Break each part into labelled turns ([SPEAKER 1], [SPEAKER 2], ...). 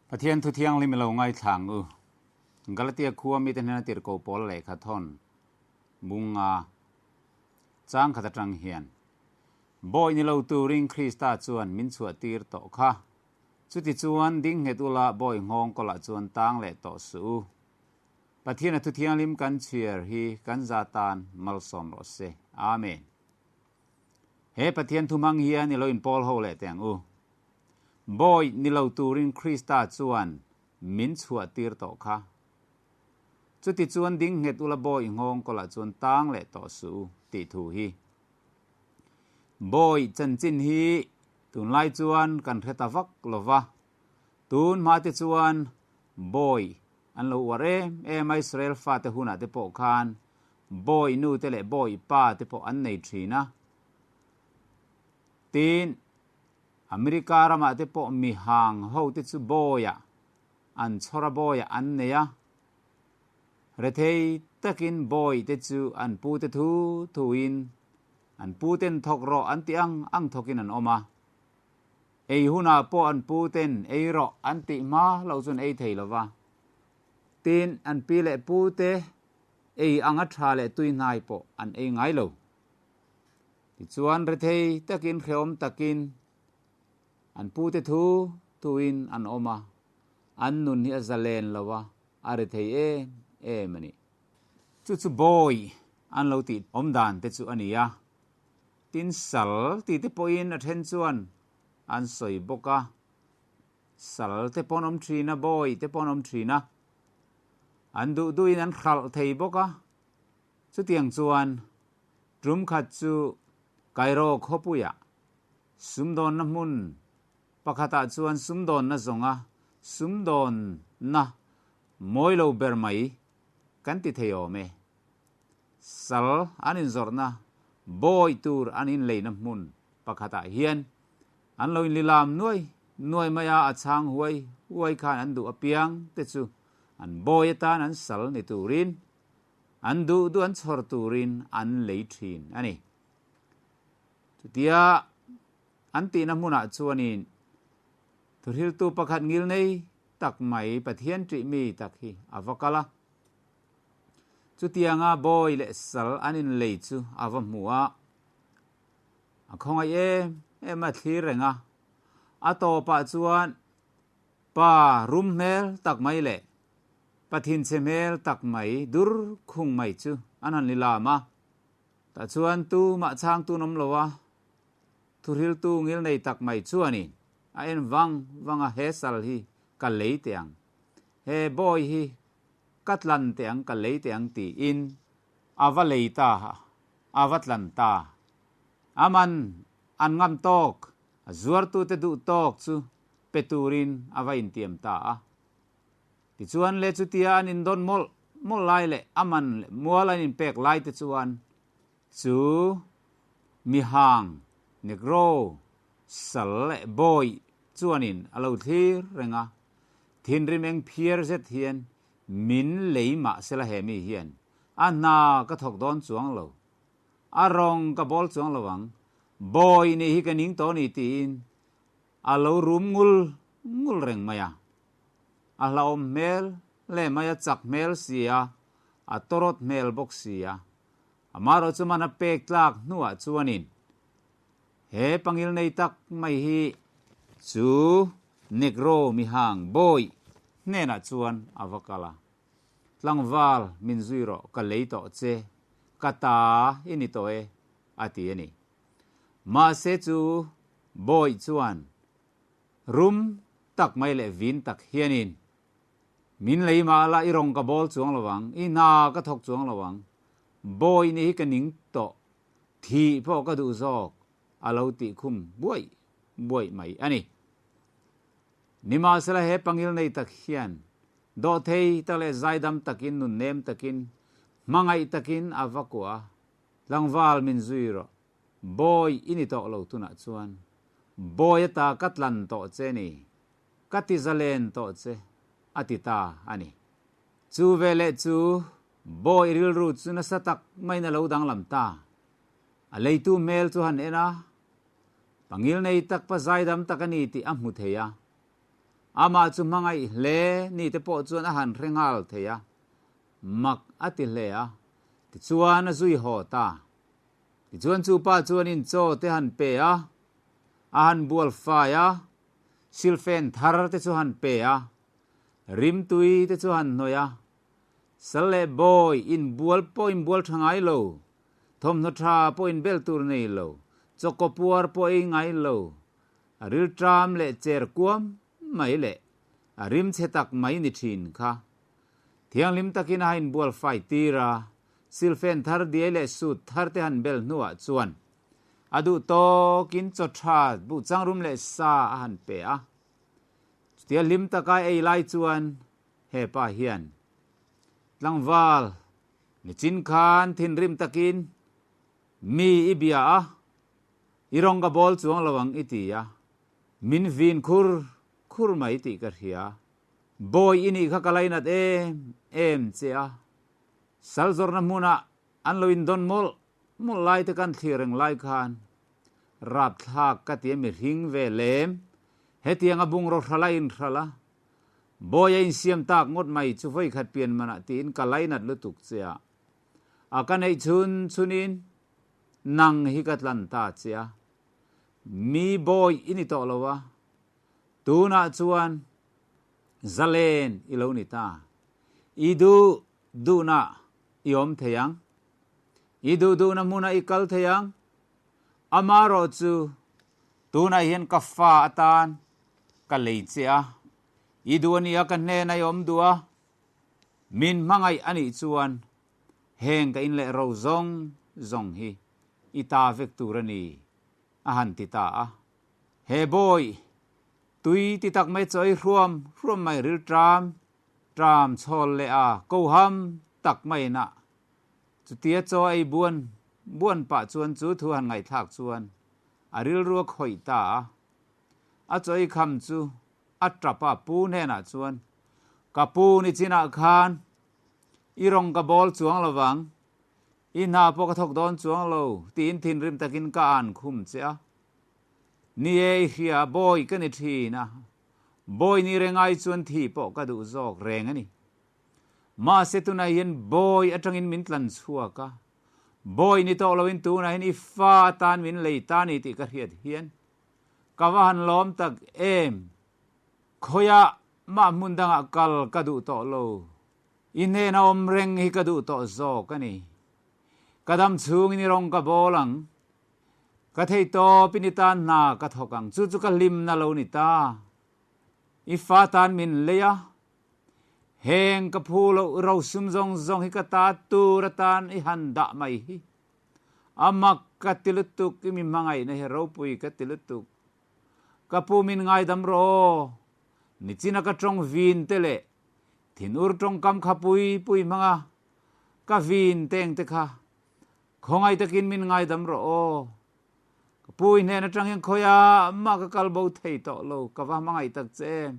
[SPEAKER 1] Pathian thu thianghlim i lo ngaithla ang u. Galatia khua mite hnena tirhkoh pawl lehkha thawn bunga chang khat atang hian, Bawi ni lo turin Krista chuan min chhuah tir tawh kha. Chutichuan ding nghet ula bawi nghawng kawlah chuan tang leh tawh suh u. Pathian a thu thianghlim kan chhiar hi kan za tan malsawm rawh se. Amen. He Pathian thu hmang hian i lo inpawl ho leh teh ang u. Bawi ni lo turin Krista chuan min chhuah tir tawh kha. Chuti chuan ding nghet ula bawi nghawng kawlah chuan tang leh tawh suh u tih thu hi. Bawi chanchin hi tunlai chuan kan hre ta vak lo va, tun hma te chuan bawi an lo uar em em a Israel fate hunah te pawh khan bawi nu te leh bawi pa te pawh an nei thin a. Tin, America ramah te pawh mi hang ho te chu bawiah an chhawr a bawiah an nei a. Rethei takin bawi te chu an pu te thu thuin an pu ten thawk rawh an tih ang ang thawkin an awm a. Ei hunah pawh an pu ten ei rawh an tih hma loh chuan ei thei lo va. Tin, an pi leh pu te ei anga tha leh tui hnai pawh an ei ngai lo. Tichuan rethei takin hrehawm takin an pute thu thuin an awm a, an nun hi a zalen lo a, a rethei em em a ni. Chu chu bawi an lo tih awm dan te chu a ni a, tin sal tih te pawhin a then chuan an sawi bawk a, sal te pawh an awm thin a, bawi te pawh an awm thin a, an duh duhin an hralh thei bawk a, chutiang chuan Tum khat chu Cairo khawpuiah sumdawnna hmun pakhatah chuan sumdawnna zawnga sumdawnna mawi lo ber mai kan ti thei awm e. Sal an inzawrhna bawi tur an inleina hmun pakhatah hian an lo inlilam nuai nuai mai a, a chhang huai huai khan an duh apiang te chu an bawi atan an sal ni turin An duh duh an chhawr turin an lei thin a ni. Chutia an tihna hmunah chuanin thuhriltu pakhat ngilnei tak mai Pathian ṭih mi tak hi a va kal a. Chutianga bawi leh sal an inlei chu a va hmu a, a khawngaih em em a thlir reng a. A tawpah chuan pa rum hmel tak mai leh Pathin che hmel tak mai dur khung mai chu an han lilam a. Tah chuan tu mah chhang tun awm lo a, thuhriltu ngil nei tak mai chuanin a en vang vang a, he sal hi ka lei teh ang, he bawi hi ka tlan teh ang, ka lei teh ang tiin a va lei ta a, a va tlan ta. A man an ngam tawk, a zuartute duh tawk chu pe turin a va intiam ta a. Tichuan le chutia an indawn mawlh mawlh lai leh a man leh mual an inpek lai te chuan chu mihang, negro, sal leh bawi chuanin a lo thlir reng a, thinrim eng phiar zet hian min lei mah sela he mi hian a hna ka thawk dawn chuang lo, a rawng ka bawl chuang lo ang, bawi nih hi ka ning tawh ni tiin a lo rum ngul ngul reng mai a. A hlauhawm hmel leh mai a chak hmel si a, a tawrawt hmel bawk si a. Amaherawh chu man a pek tlak hnuah chuanin he pangil nei tak mai hi chu Negro mihang bawi hnenah chuan a va kal a. Tlangval min zui rawh ka lei tawh che, ka ta i ni tawh e, a ti a ni. Mahse chu bawi chuan Rum tak mai leh vin tak hianin, Min lei mah la i rawng ka bawl chuang lo ang, i hna ka thawk chuang lo ang, bawi ni hi ka ning tawh, thih pawh ka duh zawk, a lo tih khum buaih buaih mai a ni. Nimahsela he pangil nei tak hian dawhthei tak leh zaidam takin nunnem takin hmangaih takin a va kuah a, Tlangval min zui rawh, Bawi i ni tawh lo tunah chuan bawi ata ka tlan tawh che ni, ka ti zalen tawh che, a ti ta a ni. Chu veleh chu bawi rilru chu nasa tak maiin a lo danglam ta. A leitu hmel chu han en a, pangil nei tak pa zaidam tak a ni tih a hmu thei a. Amah chu hmangaih hle ni te pawh chuan a han hre nghal thei a, mak a ti hle a, tichuan a zui haw ta. Tichuan chu pa chuan in chaw te han pe a, a han bual fai a, silfen thar te chu han pe a, rimtui te chu han hnawih a, sal leh bawi inbual pawh inbual tha ngai lo, thawmhnaw tha pawh inbel tur nei lo, chawkaw puar pawh ei ngai lo, a rilṭam leh cher kuam mai leh a rim chhe tak mai ni ṭhin kha. Thianghlim takin a inbual fai tir a, silfen thar diai leh suit thar te han bel hnuah chuan a duh tawkin chaw ṭha buh changrum leh sa a han pe a. Chutia hlim taka ei lai chuan he pa hian tlangval nichin khan thinrim takin mi i bia a, i rawng ka bawl chuang lo ang i ti a, min vin khur khur mai tih ka hria. Bawi i nih kha ka lainat em em che a, sal zawrhna hmunah an lo indawn mawlh mawlh lai te kan thlir reng lai khan rapthlak ka ti a mihring ve lem hetiang a bungraw hral a inhral a, bawi a insiam tak ngawt mai chu vawikhat pian manah tiin ka lainat lutuk che a, a ka neih chhun chhunin nang hi ka tlan ta che a, mi bawi i ni tawh lo a, Tunah chuan zalen i lo ni ta. I duh duhna i awm thei ang. I duh duhna hmunah i kal thei ang. Amaherawh chu tunah hian ka fa atan ka lei che a. I duh a nia ka hnena i awm duh a. Min hmangaih a nih chuan heng ka inleh ro zawng zawng hi i ta vek tur a ni, a han ti ta a. He bawi, tui ti tak mai chawi hruam hruam mai ril tram tram chhawl leh a ko ham tak mai na chutia chaw ei buan buan pah chuan chu thu han ngaihthlak chuan a rilru a khawih ta a. A chaw ei kham chu a tap a pu hnenah chuan, Ka pu nichinah khan i rawng ka bawl chuang lovang, I hna pawh ka thawk dawn chuang lo, tiin thinrim takin ka an khum che a. Ni e, i hria, bawi ka ni thin a, bawi ni reng ai chuan thi pawh ka duh zawk reng a ni. Mahse tunah hian bawi atangin min tlan chhuak a, bawi ni tawh loin tunah hian i fa atan min lei ta ni tih ka hriat hian ka va han lawm tak em, khawiah mah hmun dangah kal ka duh tawh lo. I hnena awm reng hi ka duh tawh zawk a ni. Ka dam chhungin i rawng ka bawl ang. Ka thei tawpin i tan hna ka thawk ang. Chu chu ka hlimna lo ni ta. I fa tan min lei a. Heng ka phu loh rosum zawng zawng hi ka ta tur atan i han dah mai hi. A mak ka ti lutuk i mi hmangaihna hi ropui ka ti lutuk. Ka pu min ngaidam rawh aw. Nichina ka tawng vin te leh Thinur tawngkam kha pui pui hmang a, ka vin teng te kha khawngaih takin min ngaidam rawh aw. Ka pu i hnen atang hian khawi a mah ka kal bo thei tawh lo, ka va hmangaih tak che em.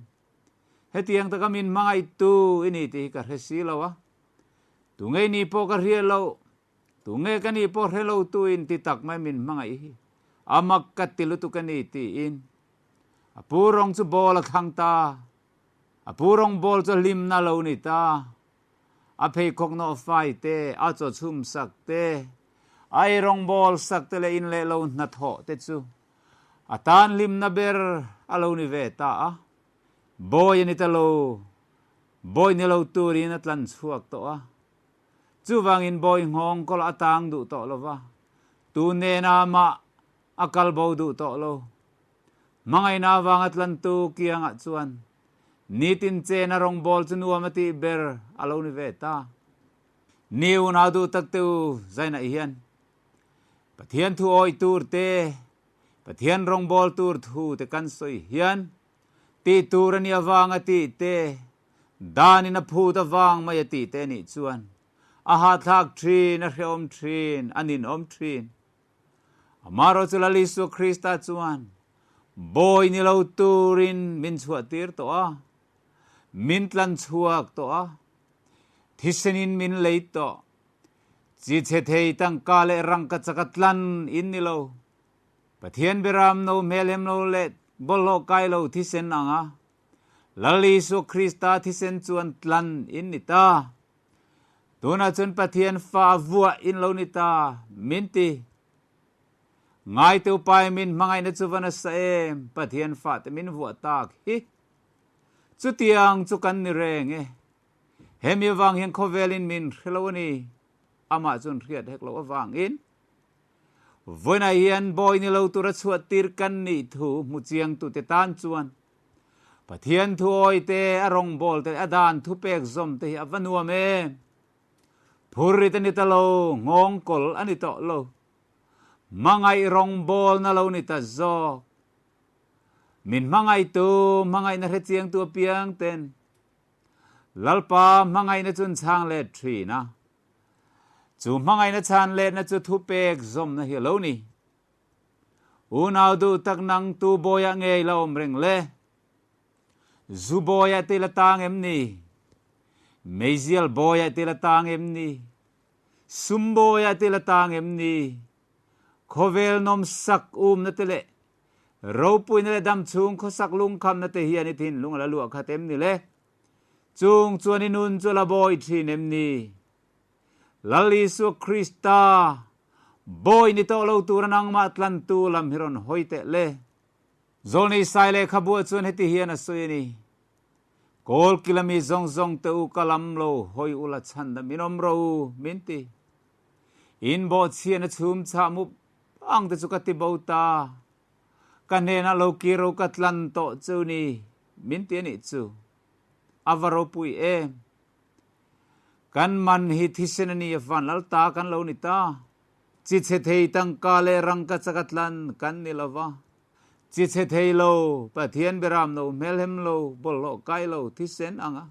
[SPEAKER 1] Hetiang taka min hmangaih tu i ni tih hi ka hre si lo a, tunge i nih pawh ka hria lo, tunge ka nih pawh hre lo tu in ti tak mai min hmangaih hi a mak ka ti lutuk a ni tiin a pu rawng chu ball a thlang ta. A pu rawngbawl chu hlimna lo ni ta. A pheikhawk nawh fai te, a chaw chhum sak te, a ei rawngbawl sak te leh in leh lo hnathawh te chu a tan hlimna ber a lo ni ve ta a. Bawi a ni ta lo, bawi ni lo turin a tlan chhuak tawh a. Chuvangin bawi nghawng kawlah a tang duh tawh lo va, tu nena mah a kal bo duh tawh lo. Hmangaihna avanga tlantu kiangah chuan nitin chena rawngbawl chu nuam a tih ber a lo ni ve ta. Ni unau duh tak te u zainah hian Pathian thu awih tur te, Pathian rawngbawl tur thu te kan sawi hian tih tur a nih avanga tih te, danin a phut avang mai a tih te nih chuan a hahthlak thin, a hrehawm thin, a ninawm thin. Amaherawhchu Lal Isua Krista chuan bawi ni lo turin min chhuahtir tawh a, min tlan chhuak tawh a, thisenin min lei tawh. Chi chhe thei tangka leh rangka chaka tlan in ni lo. Pathian beram no hmelhem lo leh bawlhhlawh kai lo thisen anga. Lal Isua Krista thisen chuan tlan in ni ta. Tunah chuan Pathian fa vuah in lo ni ta, min ti. Ngaite upai min hmangaihna chu va nasa em, Pathian fate min vuah tak hi. Chutiang chu kan ni reng e. Hemi avang hian khawvelin min hre lo a ni. Amah chuan hriat hek loh avangin vawiinah hian bawi ni lo tura chhuah tir kan nih thu hmu chiangtute tan chuan Pathian thu awi te, a rawngbâwl te leh a dan thupek zawm te hi a va nuam em! Phurrit a ni ta lo, nghawngkawl a ni tawh lo. Hmangaih rawngbâwlna lo ni ta zawk. Min hmangaihtu, hmangaihna hrechiangtu apiang ten Lalpa hmangaihna chu an chhang let thin a. Chu hmangaihna chhan letna chu thupek zawmna hi a lo ni. Unau duh tak nang tu bawiah ngei la awm reng le? Zu bawiah te la tang em ni? Meizial bawiah te la tang em ni? Sum bawiah te la tang em ni? Khawvel nawmsak umna te leh Ropuina leh dam chhung khawsak lungkhamna te hian i thinlung a la luah khat em ni le? Chung chuan i nun chu a la bawi thin em ni? Lal Isua Krista, bawi ni tawh lo tura nangmah tlantu lam hi rawn hawi teh le. Zawlnei Sai lehkhabuah chuan heti hian a sawi a ni, Kawl kila mi zawng zawng te u ka lam lo hawi ula chhandam in awm ro u, min ti. In bawhchhian a chhum chhah mup ang te chu ka ti bo ta. Ka hnenah lo kir ro ka tlan tawh chu ni, min ti a nih chu. A va ropui em. Kan man hi thisen a ni a van lal ta kan lo ni ta. Chi chhe thei tangka leh rangka chaka tlan kan ni lo va. Chi chhe thei lo, Pathian beram no hmelhem lo, bawlhhlawh kai lo thisen ang a.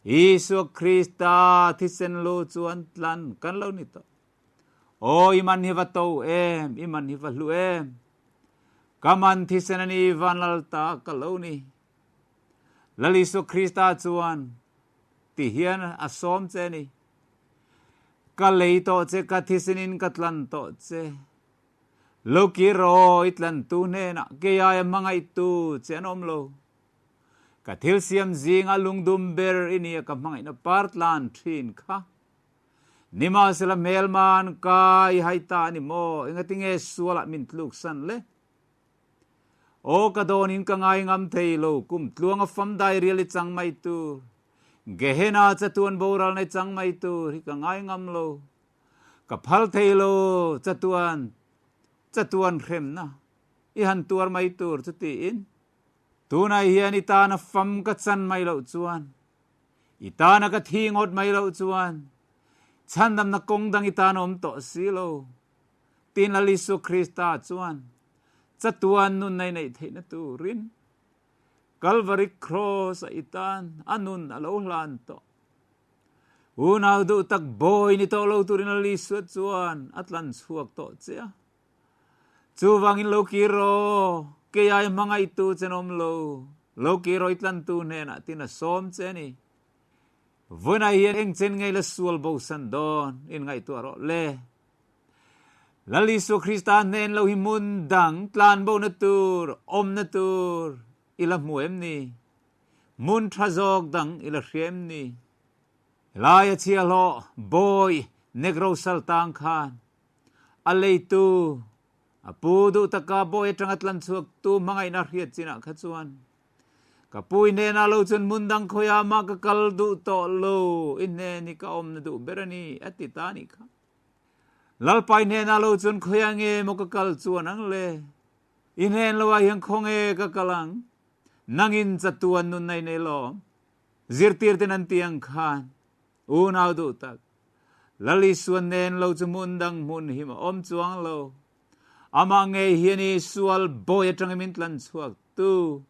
[SPEAKER 1] Isua Krista thisen lu chuan tlan kan lo ni tawh. Aw i man hi va to em, i man hi va hlu em. Ka man thisen a ni vanlal ta ka lo ni. Lal Isua Krista chuan ti hian a sawm che a ni. Ka lei tawh che, ka thisenin ka tlan tawh che. Lo kir rawh i tlantu hnenah kei aia hmangaihtu che an awm lo. Ka thil siam zinga lungdum ber i nia ka hmangaihna par tlan thin kha. Nimahsela hmelman ka i hai ta a ni maw? Engatinge sualah min tluk san le? Aw ka dawnin ka ngai ngam thei lo, kum tluanga fam dairial i chang mai tur, Gehenna chatuan boralna i chang mai tur hi ka ngai ngam lo. Ka phal thei lo, chatuan, chatuan hremna i han tuar mai tur chu tiin. Tunah hian i tana fam ka chan mai loh chuan I tana ka thi ngawt mai loh chuan chhandamna kawng dang i tan awm tawh si lo. Tin Lal Isua Krista chuan chatuan nunna i neih theihna turin Kalvari Kraws-a i tan a nun a lo hlan tawh. Unau duh tak bawi ni tawh lo turin Lal Isua chuan a tlan chhuak tawh che a. Chuvangin lo kir rawh, kei ai hmangaihtu chen awm lo, lo kir rawh i tlantu hnenah tin a sawm che a ni. Vawiinah hian eng chen ngei la sual bosan dawn in ngaihtuah rawh le. Lal Isua Krista hnen lo hi hmun dang tlanbona tur, awmna tur i la hmu em ni? Hmun tha zawk dang i la hria em ni? Helai a chhiahhlawh bawi Negro sal tang khan A leitu, a pu duh taka bawi atanga tlan chhuaktu hmangaihna hriat chinah kha chuan, Ka pu i hnenah lo chuan hmun dang khawiah mah ka kal duh tawh lo, i hnen hi ka awmna duh ber a ni, a ti ta a nih kha. Lalpa i hnenah lo chuan khawiah nge maw ka kal chuan ang le? I hnen loah hian khawnge ka kal ang? Nangin chatuan nunna i nei lawm. Zirtirten an ti ang khan, Unau duh tak, Lal Isua nen lo chu hmun dang hmun him a awm chuang lo. Amah ngei hian i sual bawi atangin min tlan chhuak tu.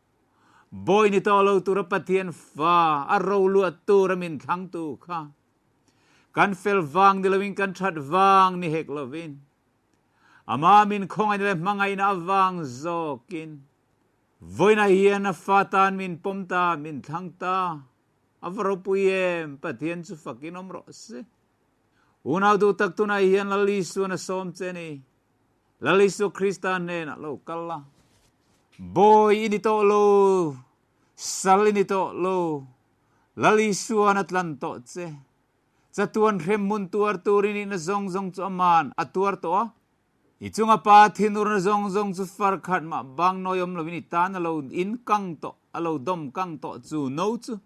[SPEAKER 1] Bawi ni tawh lo tura Pathian fa a ro luah tura min thlang tu kha. Kan fel vang ni loin kan that vang ni hek lovin. Amah min khawngaihna leh hmangaihna avang zawkin vawiinah hian a fa tan min pawm ta, min thlang ta. A va ropui em, Pathian chu fakin awm rawh se. Unau duh tak tunah hian Lal Isuan a sawm che ni. Lal Isua Krista hnenah lo kal la. Bawi i ni tawh lo. Sal i ni tawh lo. Lal Isuan a tlan tawh che. Chatuan hremhmun tuar tur i nihna zawng zawng chu aman a tuar tawh a. I chunga pa thinurna zawng zawng chu far khat mah bang nawi awm loin i tan a lo in kang tawh, a lo dawm kang tawh chu no chu.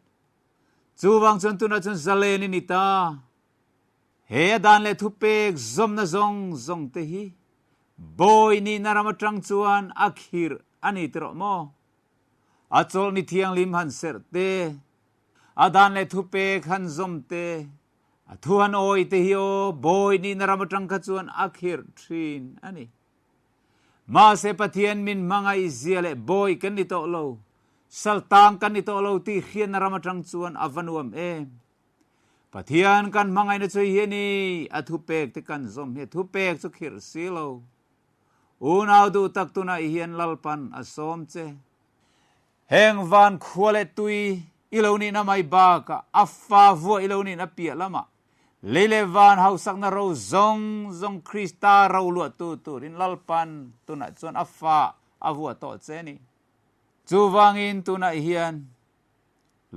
[SPEAKER 1] Chuvang chuan tunah chuan zalen i ni ta. He a dan leh thupek zawmna zawng zawng te hi bawi nihna ram atang chuan a khirh a ni tiraw maw? A chawlhni thianghlim han serh te, a dan leh thupek han zawm te, a thu han awi te hi aw bawi nihna ram atang kha chuan a khirh thin a ni. Mahse Pathian min hmangaih zia leh bawi kan ni tawh lo, saltang kan ni tawh lo tih hriatna ram atang chuan a va nuam em! Pathian kan hmangaihna chu hi a ni, a thupek te kan zawm hi a thupek chu khirh si lo. Unau duh tak tunah hian Lalpan a sawm che. Heng van khua leh tui i lo nihna mai bakah a fa vuah i lo nihna piah lamah lei leh van hausakna ro zawng zawng Krista ro luahtu turin Lalpan tunah chuan a fa a vuah tawh che a ni. Chuvangin tunah hian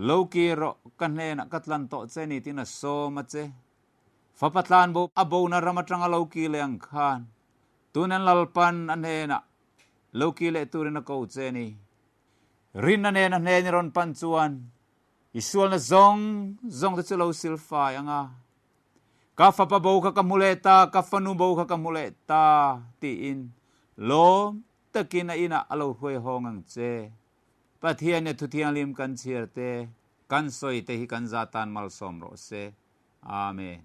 [SPEAKER 1] Lo kir rawh, ka hnenah ka tlan tawh che ni tiin a sawm a che. Fapa tlan bo a bona ram atanga lo ki leh ang khan, tunan Lalpan a hnenah lo ki leh turin a ko che ni. Rinna nen a hnen i rawn pan chuan i sualna zawng zawng te chu lo silfai ang a. Ka fapa bo kha ka hmu leh ta, ka fanu bo kha ka hmu leh ta tiin lawm takin a inah a lo hruai hawng ang che. Pathian i thuthianghlim kan chhiar te, kan sawi te hi kan za tan malsawm rawh se. Amen.